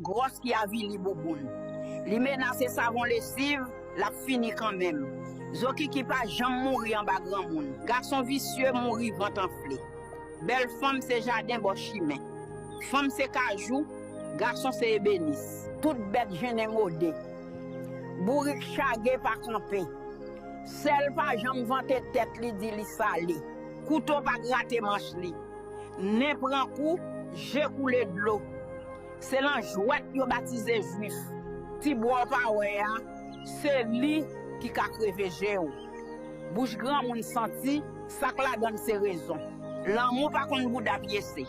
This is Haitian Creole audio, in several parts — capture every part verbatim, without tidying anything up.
Gwòs ki avili bouboun. Limena se savon lesiv, l ap fini kanmenm. Zokiki pa janm mouri anba granmoun. Gason visye mouri vant anfle. Bèl fanm se jaden bò chimen. Fanm se kajou, gason se ebenis. Tout bèt jennen mode. Bourik chage pa kanpe. Sèl pa janm vante tèt li di li sale. Kouto pa grate manch li. Nen pran kou, je koule dlo. Se lan jwèt yo batize jwif. Ti bwa w pa wè a, se li ki ka kreve je w. Bouch granmoun santi, sa k ladan l se rezon. Lanmou pa konn bouda pyese.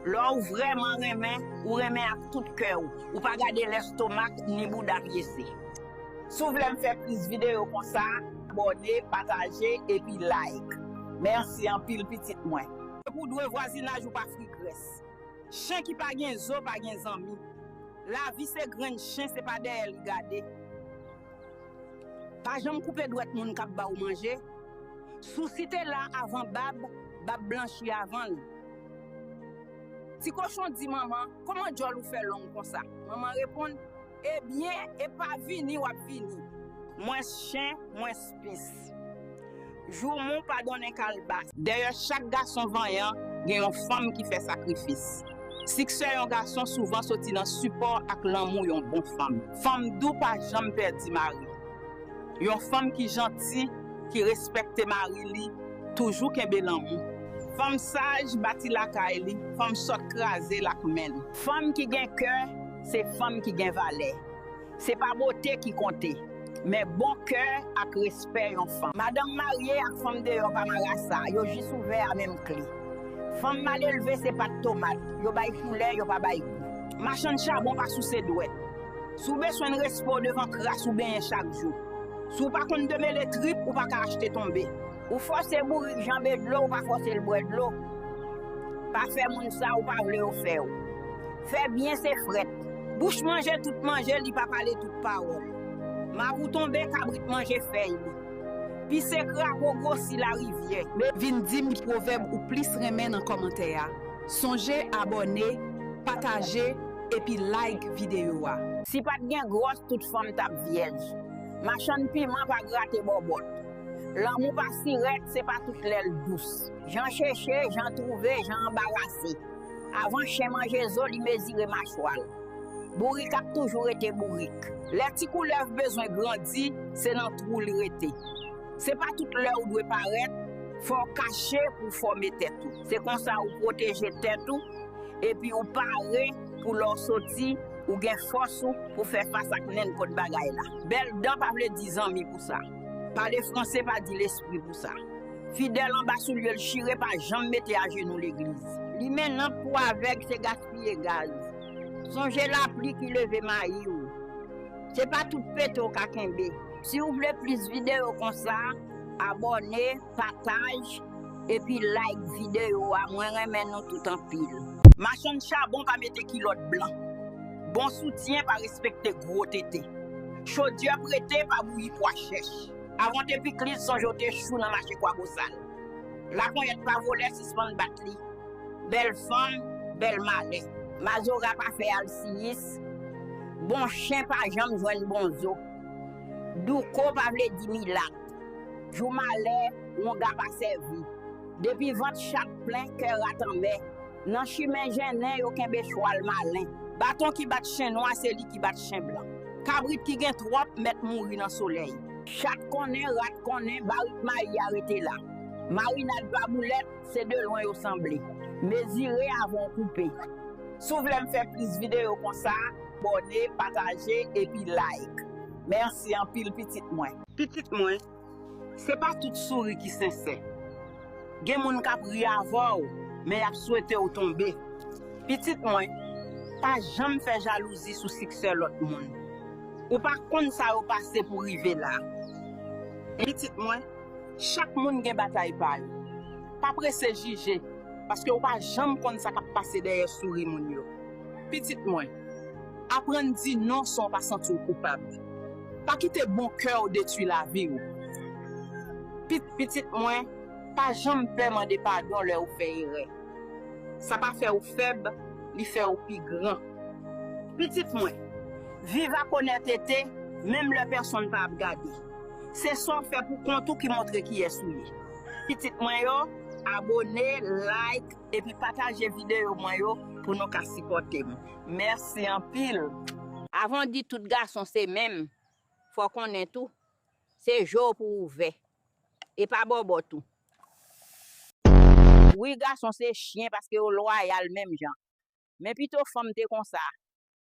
Lè w vrèman renmen, ou renmen ak tout kè w. Ou pa gade lestomak ni bouda pyese. Si w vle m fè plis videyo konsa, abòne, pataje, epi like. Mèsi anpil, pitit mwen. Pou dwe vwazinaj ou pa fri grès. Chen ki pa gen zo pa gen zanmi. Lavi se grenn chen, se pa dèyè li gade. Pa janm koupe dwèt moun k ap ba w manje. Sousi te la avan bab, bab blanchi avan l. Ti kochon di manman, kòman djòl ou fè long konsa? Manman reponn, ebyen, e pa vini w ap vini. Mwens chen, mwens pis. Joumou pa donnen kalbas. Dèyè chak gason vanyan, gen yon fanm ki fè sakrifis. Siksè yon gason souvan soti nan sipò ak lanmou yon bon fanm. Fanm dou pa janm pèdi mari. Yon fanm ki janti, ki respekte mari li, toujou kenbe lanmou. Fanm saj bati lakay li, fanm sòt kraze l ak men l. Fanm ki gen kè, se fanm ki gen valè. Se pa bote ki konte, men bon kè ak respè yon fanm. Madanm marye ak fanm deyò pa marasa, yo jis ouvè a menm kle. Fanm malelve se pat tomat, yo bay koulè, yo pa bay gou. Machann chabon pa souse dwèt. Si w bezwen respe w devan kras ou benyen chak jou. Si w pa konn demele trip, ou pa ka achte tonbe. Ou fòse bourik janbe dlo, ou pa fòse l bwè dlo. Pa fè moun sa ou pa vle yo fè w. Fè byen se frèt. Bouch manje tout manje, li pa pale tout pawòl. Mapou tonbe, kabrit manje fèy li. Pise krapo gwosi larivyè. Vin di m ki pwovèb ou plis renmen nan kòmantè a. Sonje abòne, pataje, epi like videyo a. Si pa t gen gwòs, tout fanm t ap vyèj. Machann piman pa grate bòbòt. Lanmou pa sirèt, se pa tout lè l dous. Jan cheche, jan twouve, jan anbarase. Avan chen manje zo, li mezire machwa l. Bourik ap toujou rete bourik. Lè ti koulèv bezwen grandi, se nan twou li rete. Se pa tout lè ou dwe parèt, fò w kache pou w fòme tèt ou. Se konsa ou pwoteje tèt ou, epi ou pare pou lè w soti, ou gen fòs ou pou fè fas ak nenpòt bagay la. Bèl dan pa vle di zanmi pou sa. Pale franse pa di lespri pou sa. Fidèl anba soulye l chire pa janm mete ajenou legliz. Limen lanp pou avèg se gaspiye gaz. Sonje lapli ki leve mayi w. Se pa tout pete w ka kenbe. Si w vle plis videyo konsa, abòne, pataj, epi like videyo a. Mwen renmen nou tout anpil. Machann chabon pa mete kilòt blan. Bon soutyen pa respekte gwo tete. Chodyè prete pa bouyi pwa chèch. Avan w te pikliz, sonje w te chou nan mache Kwabosal. Laponyèt pa volè, sispann bat li. Bèl fanm, bèl malè. Mazora pa fè alsiyis. Bon chen pa janm jwenn bon zo. Douko pa vle di milat. Jou malè, wonga pa sèvi. Depi vant chat plen, kè rat anmè. Nan chimen jennen, yo kenbe chwal malen. Baton ki bat chen nwa, se li ki bat chen blan. Kabrit ki gen twòp mèt mouri nan solèy. Chat konnen, rat konnen, barik mayi a rete la. Marinad pa boulèt, se de lwen yo sanble. Mezire avan w koupe. Si w vle m fè plis videyo konsa, abòne, pataje, epi like. Mèsi anpil, pitit mwen. Pitit mwen, se pa tout souri ki sensè. Gen moun k ap ri avè w, men y ap swete w tonbe. Pitit mwen, pa janm fè jalouzi sou siksè lòt moun. Ou pa konn sa yo pase pou rive la. Pitit mwen, chak moun gen batay pa yo. Pa prese jije, paske w pa janm konn sa k ap pase dèyè souri moun yo. Pitit mwen, aprann di non san w pa santi w koupab. Pa kite bon kè w detwi lavi w. Pit, pitit mwen, pa janm pè mande padon lè w fè erè. Sa pa fè w fèb, li fè w pi gran. Pitit mwen, viv ak onètete, menm lè pèsonn pa ap gade. Se sa w fè pou kont ou ki montre kiyès ou ye. Pitit mwen yo, abone, like, epi pataje videyo mwen yo pou nou ka sipòte m. Mèsi anpil. Avan w di tout gason se menm, fò w konnen tou, se je w pou w ouvè. E pa bòbò tou. Wi, gason se chyen paske yo lwayal menm jan. Men pito fanm te konsa.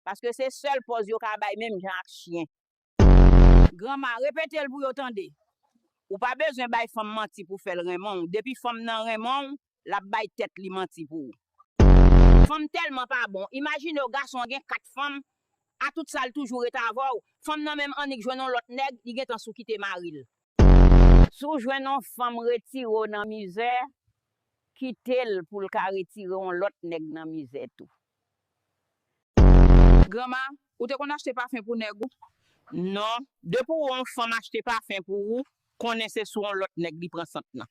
Paske se sèl pòz yo ka bay menm jan ak chyen. Granma, repete l pou yo tande. Ou pa bezwen bay fanm manti pou fè l renmen w. Depi fanm nan renmen w, l ap bay tèt li manti pou ou. Fanm tèlman pa bon. Imajine w gason an gen kat fanm, a tout sa l toujou ret avè w. Fanm nan menm annik jwenn yon lòt nèg, li gentan sou kite mari l. Si w jwenn yon fanm retire w nan mizè, kite l pou l ka retire yon lòt nèg nan mizè tou. Granma, ou te konn achte pafen pou nèg ou? Non. Depi w wè yon fanm achte pafen pou ou, konnen se sou yon lòt nèg li pran sant nan.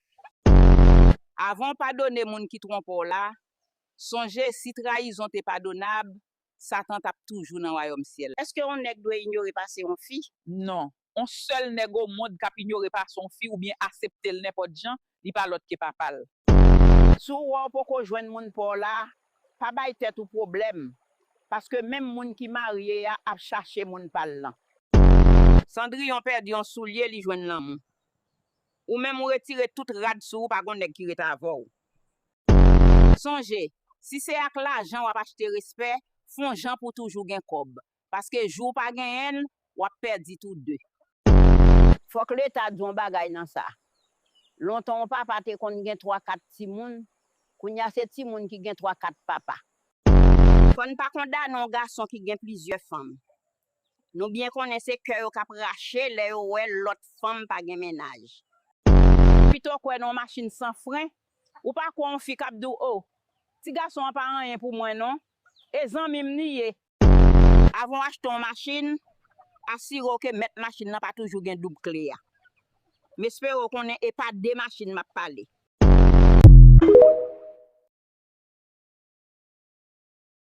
Avan w padone moun ki twonpe w la, sonje si trayizon te padonab, Satan t ap toujou nan wayòm syèl. Èske yon nèg dwe inyore pase yon fi? Non. On sèl nèg o mond k ap inyore pase yon fi oubyen asepte l nenpòt jan, li pa lòt ke papa l. Si w wè w poko jwenn moun pa w la, pa bay tèt ou pwoblèm, paske menm moun ki marye a ap chache moun pa l lan. Cendrillon pèdi yon soulye, li jwenn lanmou. Ou menm ou retire tout rad sou ou, pa gon nèg ki ret avè w. Sonje, si se ak lajan w ap achte respè, fè yon jan pou w toujou gen kòb. Paske jou w pa genyen l, w ap pèdi tou de. Fòk Leta di yon bagay nan sa. Lontan yon papa te konn gen twa kat timoun, kounye a se timoun ki gen twa kat papa. Fò n pa kondane yon gason ki gen plizyè fanm. Nou byen konnen se kè yo k ap rache lè yo wè lòt fanm pa gen mennaj. Pito w kwè nan yon machin san fren, ou pa kwè yon fi k ap di w, o, ti gason an pa anyen pou mwen non, e zanmi m li ye. Avan w achte yon machin, asire w ke mèt machin nan pa toujou gen doub kle a. M espere w konnen e pa de machin m ap pale.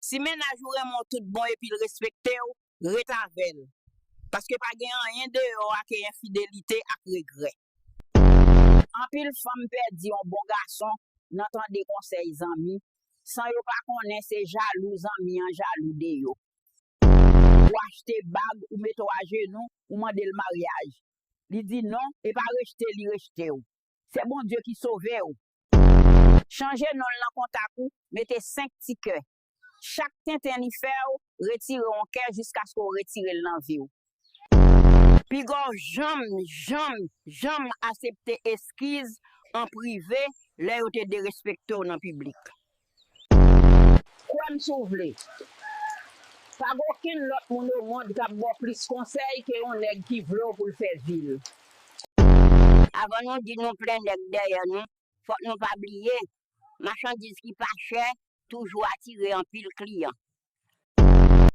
Si mennaj ou renmen w tout bon epi l respekte w, ret avè l. Paske pa gen anyen deyò a ke enfidelite ak regrè. Anpil fanm pèdi yon bon gason nan tande konsèy zanmi, san yo pa konnen se jalou zanmi an jalou de yo. Ou achte bag, ou mete w ajenou, ou mande l maryaj. Li di non, e pa rejte li rejte w. Se Bondye ki sove w. Chanje non l nan kontak ou, mete senk ti kè. Chak tenten li fè w, retire yon kè jiskaske w retire l nan vi w. Piga w janm, janm, janm asepte eskiz an prive lè yo te derespekte w nan piblik. Kwè m si w vle. Pa gen okenn lòt moun o mond k ap ba w plis konsèy ke yon nèg ki vle w pou l fè vi l. Avan nou di nou plen nèg dèyè nou, fòk nou pa bliye, machandiz ki pa chè toujou atire anpil kliyan.